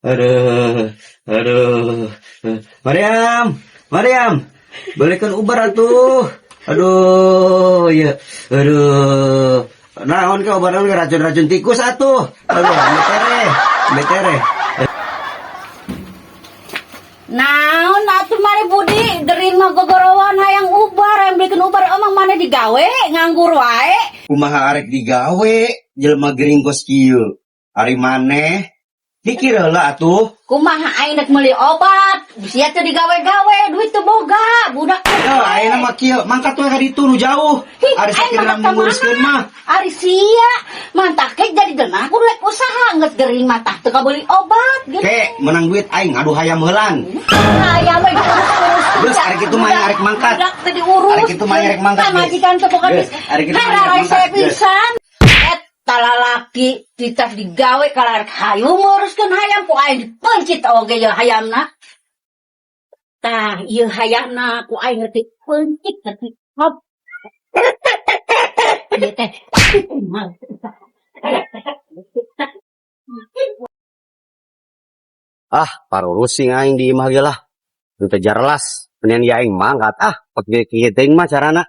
Aduh, aduh. Mariam, Mariam, belikan ubar atuh. Aduh, ya. Aduh. Naon ka ubar racun-racun tikus atuh. Aduh, metere, metere. Naon atuh mare Budi, gering mah gogorowan hayang ubar, hayang belikeun ubar, emang maneh digawe nganggur wae. Kumaha arek digawe jelema gering kos kieu. Ari maneh mikir heula atuh. Kumaha aing rek meuli obat, sia teu digawe-gawe, duit teu boga, budak teh. Ya, ayeuna mah kieu, mangkat we ka ditu nu jauh. Hi, Ari aing sakit mangkat ka nguruskeun mana? mah. Ari sia, mantak ge jadi genah kudu rek usaha, geus gering mah tah teu kabeuli obat gitu. Ke, menang duit aing ngadu hayam heulan. Hayam we diurus-urus. Geus, arek kitu mah arek mangkat. Budak teu diurus. Arek kitu mah arek mangkat, geus. Pamajikan teu boga Geus, arek kitu mah arek Hararese mangkat, geus. pisan. Eta lalaki titah digawe kalah rek hayu nguruskeun hayam ku aing dipencit oge ye hayamna. Tah ieu hayamna ku aing ngerti pencit ngerti hop. Ieu teh mal. Ah, parurusing aing di imah ge lah. Nu teu jarlas, mendingan ieu aing mangkat ah, pake kieu teuing mah carana.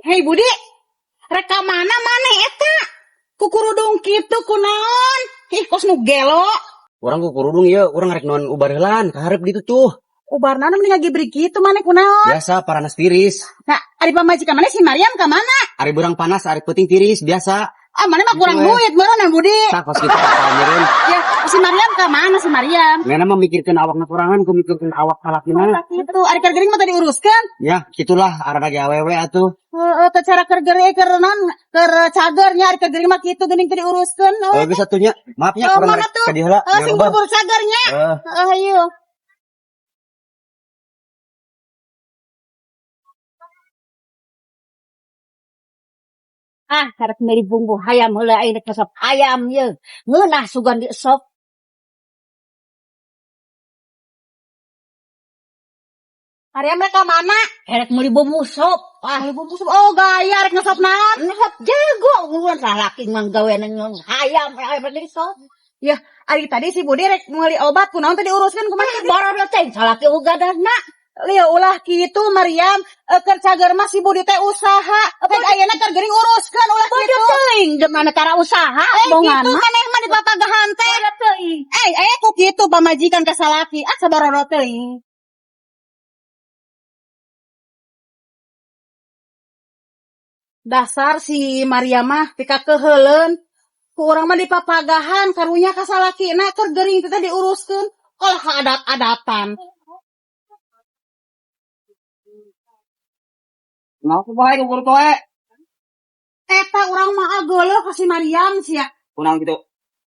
Hei Budi, rek ka mana maneh eta? Kukurudung kitu kunaon? Ih, kos nu gelo. Urang ku kurudung ieu, urang rek non ubar heulan ka hareup ditu tuh. Ubarna mending ngagibrik kitu maneh kunaon? Biasa paranas tiris. Nah, ari pamajikan maneh si Mariam ka mana? Ari beurang panas, ari peuting tiris biasa. Ah, maneh mah kurang Gitu we. duit meureun Budi. Tah kos kitu apa meureun. Ya, si Mariam ka mana si Mariam? Nena mah mikirkeun awakna sorangan, ku mikirkeun awak salakina. Kitu, ari keur gering mah tadi diuruskeun. Ya, kitulah arana ge awewe atuh. Heeh, teu cara keur gering keur naon keur cager nya ari keur gering mah kitu geuning teu diuruskeun. Oh, geus atuh nya. Maaf nya Oh, urang mana rek tuh? ka dieu heula. Oh, sing Nyoba. bubur cager nya. Heeh. Heeh, hayu. Ah, karek meuli bumbu hayam heula aing rek resep hayam ye. Ngeunah sugan diesop. Mariam rek ka mana? Erek meuli bumbu sop. Ah, Meuli bumbu sop. Oh, gaya rek ngesop naon? Ngesop jago ngurus lalaki mah gawean hayam hayam rek sop. Ya, ari tadi si Budi rek meuli obat kunaon teh diuruskeun kumaha tadi? Barodo teh salaki ugadana. Lieu ulah kitu Mariam, keur cager mah si Budi teh usaha. Rek ayeuna keur gering uruskeun ulah Bodoh kitu. teuing de mana tara usaha bongan Kitu mah. maneh mah dipapagahan teh. Bodoh teuing. Aya ku kitu pamajikan ka salaki. Ah, sabarodo teuing. Dasar si Mariam mah pika keheuleun. Ku urang mah dipapagahan karunya ka salakina keur gering teh diuruskeun. Kalah ka adat-adatan. Mau ku bae ku toe. Eta urang mah ageuleuh ka si Mariam sia. Kunaon kitu?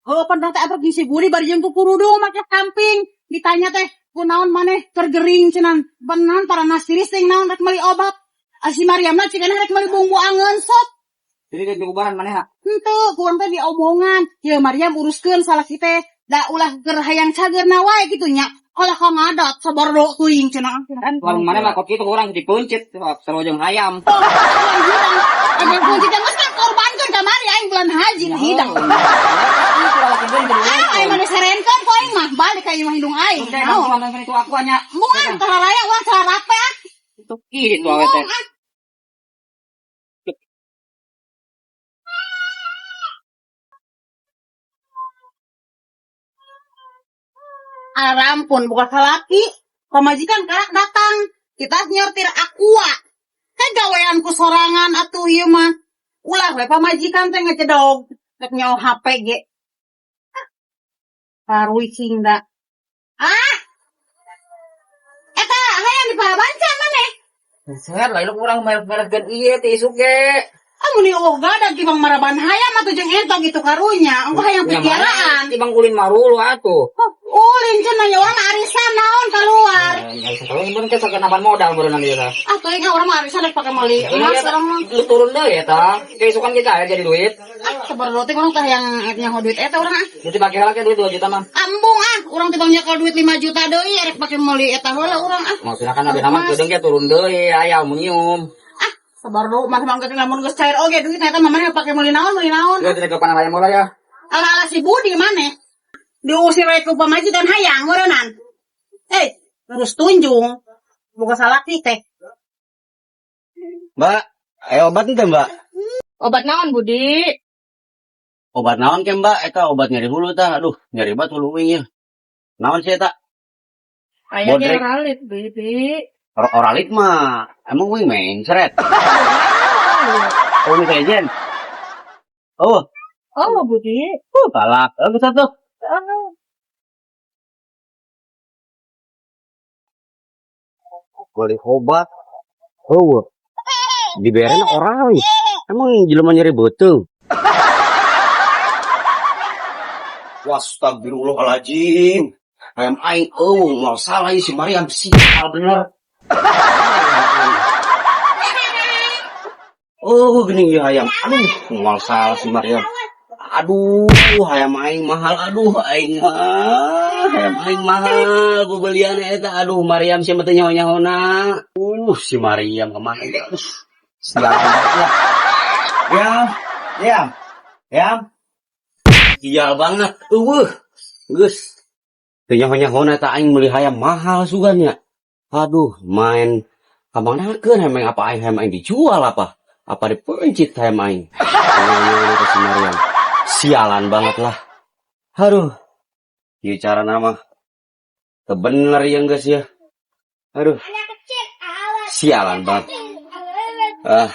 Heuh pan teh aprek jeung si Budi bari jeung kukurudung make samping. Ditanya teh kunaon maneh keur gering cenah. Benan paranas tiris teh naon rek meuli obat. Ah, si Mariam mah cigana rek meuli bumbu angeun sop. Jadi di ubaran maneh ha? Henteu, ku urang teh diomongan. Ieu Mariam uruskeun salaki teh. Da ulah keur hayang cageurna wae kitu nya. Kalah ka ngadat sabarodo teuing cenah. Warung maneh mah kok kitu urang dipuncit sarua jeung hayam. Oh, hidang. Ada kuncit yang geus korbankeun kamari aing bulan haji hidang. Ah, aing mah diserenkeun ku aing mah balik ka imah indung aing. Naon? Itu aku nya. Embungan tah raya urang sararape ah. Itu kitu awe teh. Embung ah. Arampun bukan salaki. Pamajikan karak datang. Kita nyortir aqua. Kan gaweanku sorangan atuh ieu mah. Ulah we pamajikan teh ngecedog. Rek nyaho HP ge. Paruicing da. Ah! Eta hayang dipabanca maneh. Sehat lah ieu urang merek-merekkeun ieu teh isuk ge. Ah mun eueuh gadag tibang maraban hayam atuh jeung entong gitu karunya. Engko hayang pikiaraan. Tibang ulin marulu atuh. Oh, ulin cenah nya urang mah arisan naon keluar. Ya kalau mun teh sakenapan modal beureunan ieu tah. Ah teuing ah urang mah arisan rek pake meuli emas urang mah. Lu turun deui eta. Keisukan kita ya jadi duit. Ah sabar teh urang teh hayang nyaho duit eta urang ah. Jadi pake heula ke duit 2 juta mah. Ambung ah, urang teh nyekel duit 5 juta deui rek pake meuli eta heula urang ah. Maksudna kan abdi nama kedeung ge turun deui ayam nyium. Ah, Sabar dulu, mana mah geus lamun geus cair oge duit eta mah maneh pake meuli naon meuli naon. Ya tidak kapan hayam lah ya. Ala-ala si Budi maneh. Diusir we ku pamajikan hayang meureunnan. Eh, terus tunjung. Boga salaki teh. Mbak, ayo obat ente, Mbak. Obat naon, Budi? Obat naon ke, Mbak? Eta obat nyeri hulu tah. Aduh, nyeri banget hulu uing ya. Naon sih eta? Aya ge Bodrek. Oralit, Budi. Oralit mah emang uing mencret. Oh, bisa izin. Oh, Oh, Budi. Galak. Oh, bisa tuh. Oh. Beli obat. Oh, diberen oralit. Emang jelema nyeri beuteung. Astagfirullahaladzim. Hayam aing euweuh moal salah ieu si Mariam sial bener. Oh, gini ya hayam. Aduh, moal salah si Mariam. Aduh, hayam aing mahal. Aduh, aing mah. Hayam aing mahal. Bebelian eta. Aduh, Mariam siapa teh nyaho-nyahona. Si Mariam kemana ya? Aduh, sial banget lah. Yam, yam, yam. Sial banget. Eueuh. Geus. Teu nyaho-nyahona eta aing meuli hayam mahal sugan nya. Aduh, main kamanakeun hayam aing, apa aing hayam aing dijual apa? Apa dipencit hayam aing? Nyaho-nyahona eta si Mariam. Sialan banget lah. Aduh. Ieu carana mah teu bener ya geus ya. Aduh. Sialan banget. Ah.